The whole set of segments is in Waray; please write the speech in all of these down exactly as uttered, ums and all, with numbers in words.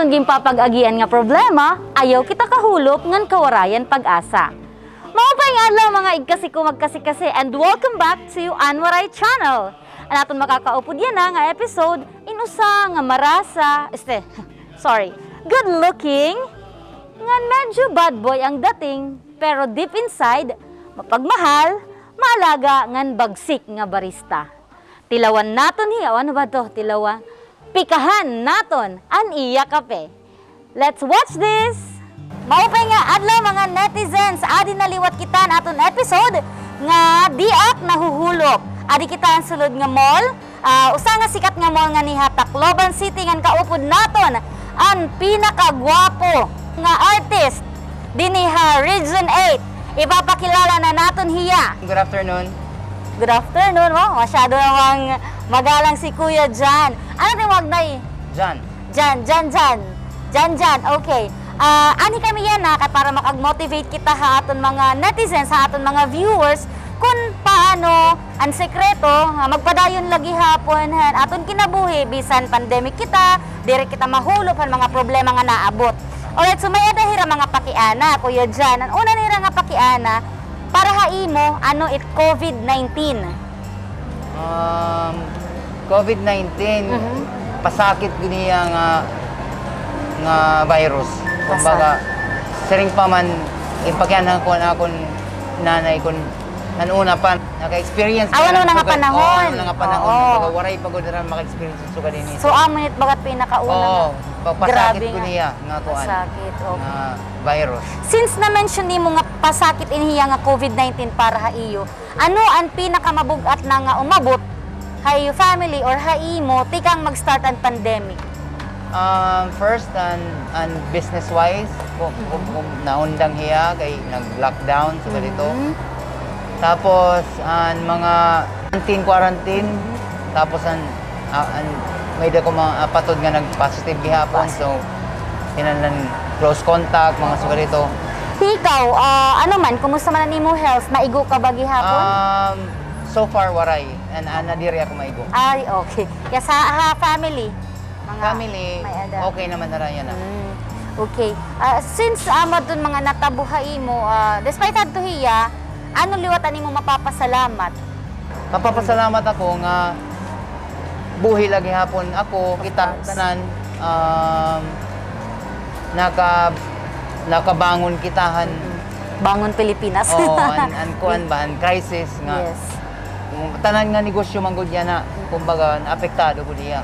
An ginpapag-agian nga problema, ayaw kita kahulop ngan kawarayan pag-asa. Maupay nga adlaw, mga igkasi ko magkasi-kasi, and welcome back to An Waray Channel. An aton makakaupod yana nga episode, in usa nga marasa, este, sorry, good looking, ngan medyo bad boy ang dating, pero deep inside, mapagmahal, maalaga, ngan bagsik nga barista. Tilawan naton hiya, o ano ba to? Tilawan. Pikahan naton an iya kape. Let's watch this! Maupay nga adlaw, mga netizens. Adi na liwat kita han aton episode nga Di Ak Nahuhulop. Adi kita han sulod nga mall. Ah, usa nga sikat nga mall nganhi ha Tacloban City ngan kaupod naton an pinakagwapo nga artist dinhi ha Region eight. Ipapakilala na naton hiya. Good afternoon. Good afternoon, oh. Masyado namang magalang si Kuya Jan. Ano it imo, Nay? Jan. Jan, Jan, Jan. Jan, Jan. Okay. Ah, anhi kami yana kay para makag-motivate kita ha aton mga netizens, ha aton mga viewers, kun paano an sekreto nga magpadayon la gihapon han aton kinabuhi bisan pandemic kita, diri kita mahulop han mga problema nga naabot. Alright, so may-ada hira mga pakiana, Kuya Jan. An una nira nga pakiana, para ha imo, ano it COVID nineteen? Um, COVID nineteen, Mhm. pasakit gud hiya nga, nga virus. Kumbaga, Pasakit. siring pa man, in pakianhan ko an akon nanay kun han una pa, naka-experience Aw, ka ano lang na nga sugad. panahon? Oo, ano na nga panahon. Oo. Kumbaga, waray pa gud nira maka-experience sugad ini. So, amo it baga pinakauna Oo, nga pa-, pasakit Grabe gud nga. hiya nga kuan, Pasakit, okay. nga virus. Since na-mention nimo nga pasakit ini hiya nga COVID nineteen para ha iyo, ano an pinakamabug-at na nga umabot ha iyo family or ha imo tikang mag-start an pandemic? Um, first, an, an business-wise, ku-, ku-, Mhm. ku-, naundang hiya kay nag-lockdown, sugad didto. Mhm. Tapos, an mga quarantine, quarantine, Mhm. tapos an, ah, an, may-ada ko mga, ah, patod nga nag-positive gihapon, Positive. so, kinahanglan close contact, mga sugad didto. Ikaw, ah, ano man, kumusta man an imo health? Maigo ka ba gihapon? Um, so far, waray. An, an, nadiri ako maigo. Ay, okay. Kay sa, ha, family? Mga Family, may-ada. okay naman nira yana. Mm, okay. Ah, since, ah, amo adton mga natabo ha imo, ah, despite hadto hiya, ano liwat an imo mapapasalamat? Mapapasalamat ako nga buhi la gihapon ako, Of kita course. tanan, um, naka-, nakabangon kita han Mm. Bangon Pilipinas. Oo, an, an kuan ba, an crisis nga. Yes. Tanan nga negosyo man gud yana, kumbaga, naapektado gud hiya.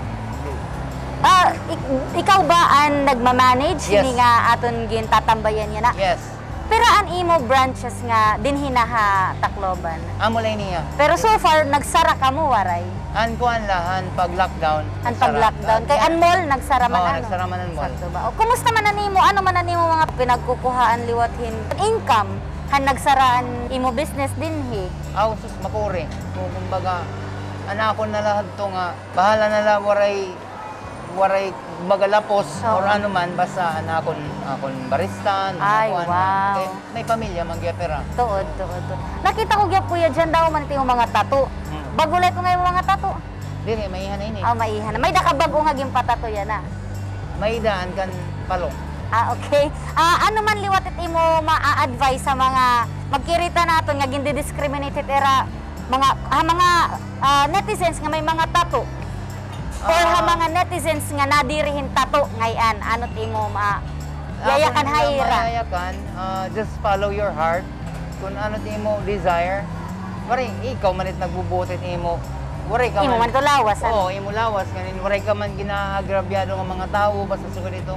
Ah, ik-, ikaw ba an nagma-manage Yes. hini nga aton gintatambayan yana? Yes. Pira an imo branches nga dinhi na ha Tacloban? Amo la ini hiya. Pero so far, nagsara kamo, waray? An kuan la, an pag-lockdown, An nagsara. pag-lockdown. Kay an mall, nagsara man, Oo, ano? nagsara man an mall. Sakto ba? O, kumusta man an imo, ano man an imo mga pinagkukuhaan liwat hin income han nagsara an imo business dinhi? Aw, sus, makuri. Ku-, kumbaga, an akon na la hadto nga, bahala na la, waray, waray, kumbaga, lapos, Oo. or ano man, basta an akon, akon barista, an Ay, kuan, wow. kay may pamilya man gihap hira. Tuod, tuod, tuod. Nakita ko gihap, Kuya Jan, damo man it imo mga tattoo. Hmm. Bag-o la ito nga imo mga tattoo? Diri, maiha na ini. Ah, maiha na. May-ada ka bag-o nga ginpa-tattoo yana? May-ada, an kan Palong. Ah, okay. Ah, ano man liwat it imo ma-advise sa mga magkirita naton nga gindi-discriminate it ira mga, ha mga, ah, netizens nga may mga tattoo? Or ha Ah. mga netizens nga nadiri hin tattoo ngay-an? Ano it imo ma-, Akon yayakan ha ira? mayayakan, ah, just follow your heart. Kun ano it imo desire, waray, ikaw man it nagbubuot it imo. Waray ka Imo man, man ito lawas, ano? Oo, imo lawas. Ngayon, waray ka man ginaagrabyado nga mga tawo, basta sugad ito.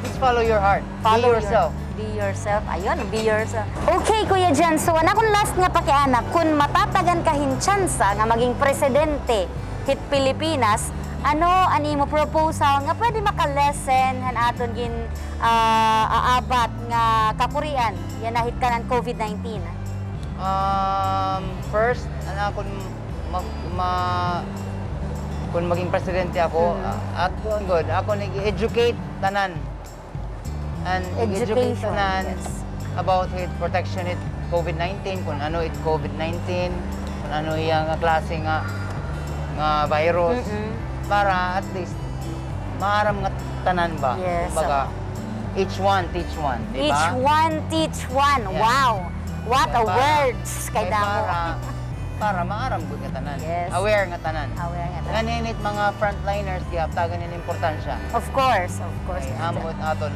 Just follow your heart. Follow Be your, yourself. Be yourself. Ayun, be yourself. Okay, Kuya Jan. So, an akon last nga pakiana, kun matatagan ka hin tsansa nga maging presidente hit Pilipinas, ano an imo proposal nga pwede maka-lessen han aton gin, ah, aabat nga kakurian yana hit kanan COVID nineteen? Um, first, an akon ma-, ma-, kun maging presidente ako, Mhm. ah, akon gud, akon i-educate tanan. An Education, education an yes. about with protection it COVID nineteen, kun ano it COVID nineteen, kun ano iya nga klase nga, nga virus, Mm-mm. para at least maaram nga tanan ba? Yes, kumbaga, oo. Each one teach one, di ba? Each one teach one. Yeah. Wow. What a words kay damo. Para, para maaram gud nga tanan. Yes. Aware nga tanan. Aware nga tanan. Ngan init mga frontliners, gihaptagan hin importansya. Of course, of course. Ay, amo aton.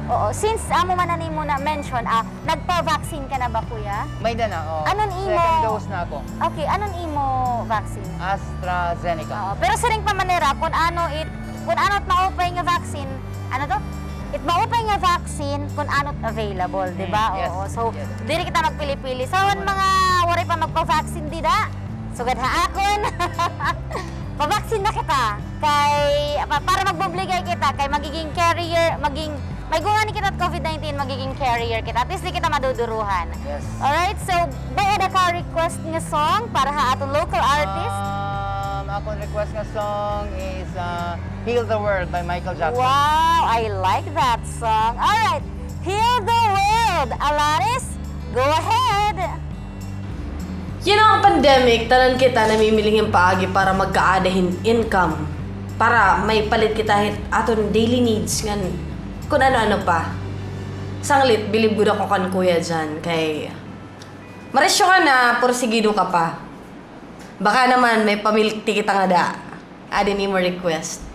Oo, since amo man na nimo na-mention, ah, nagpa-vaccine ka na ba, kuya? May-ada na, oo. Anon imo? Second dose na ako. Okay, anon imo vaccine? AstraZeneca. Oo, pero siring pa man nira, kun ano it, kun ano it maupay nga vaccine, ano to? It maupay nga vaccine kun ano it available, di ba? Mm, yes, yes. Oo, so, diri kita magpili-pili. Sa mga waray pa magpa-vaccine dida, sugad ha akon. Pa-vaccine na kita. Kay, pa-, para magbubligay kita, kay magiging carrier, maging, may gungan kita COVID nineteen, magiging carrier kita. At least di kita maduduruhan. Yes. Alright, so, may-ada ka request nga song para ha aton local artist? Um, akon request nga song is, uh, Heal the World by Michael Jackson. Wow, I like that song. Alright, Heal the World. Alanis, go ahead. You know, ang pandemic, tanan kita namimiling hin paagi para magkaada hin income, para may palit kita hit aton daily needs ngan kun ano-ano pa. Sanglit, bilib gud ako kan Kuya Jan, kay marisyo ka na, pursigido ka pa. Baka naman may pamilti kita ngada. Adi an imo request.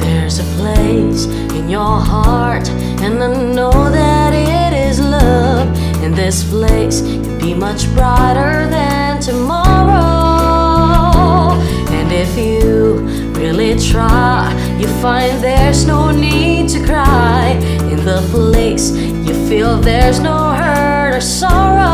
There's a place in your heart, and I know that it is love. In this place, you'll be much brighter than tomorrow. And if you really try, you find there's no need to cry. In the place, you feel there's no hurt or sorrow.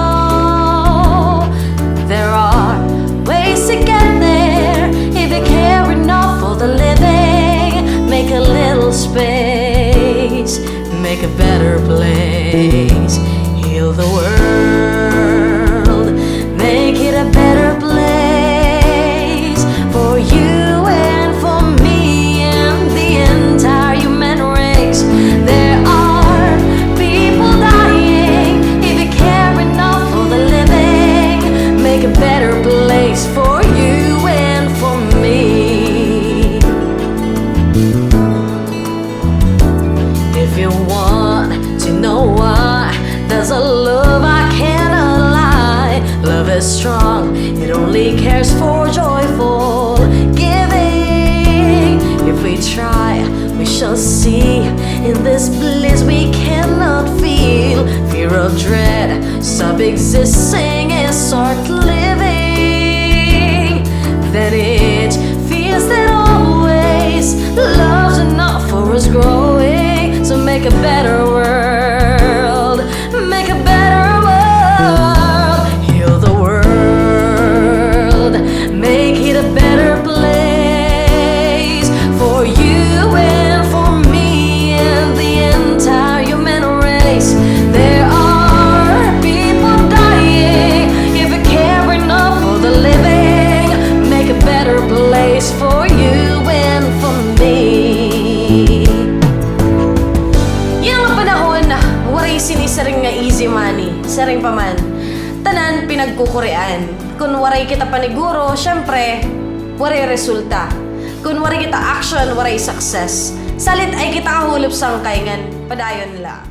There are ways to get there if you care enough for the living. Make a little space, make a better place. Heal the world, make it a better place for you and for me and the entire human race. There are people dying. If you care enough for the living, make a better place for you and for me. If you want to know why, there's a love I cannot lie. Love is strong, it only cares for joyful giving. If we try, we shall see. In this bliss we cannot feel. Fear of dread, stop existing and start living. Then each feels that always love's enough for us growing. So make a better world, make a better world, heal the world, make it a better place for you and for me and the entire human race. There are people dying. If you care enough for the living, make a better place for you and for me. Yana nga panahon, waray sini siring nga easy money. Siring pa man, tanan pinagkukurian. Kun waray kita paniguro, syempre, waray resulta. Kun waray kita action, waray success. Salit ay kita kahulop sangkay ngan padayon la.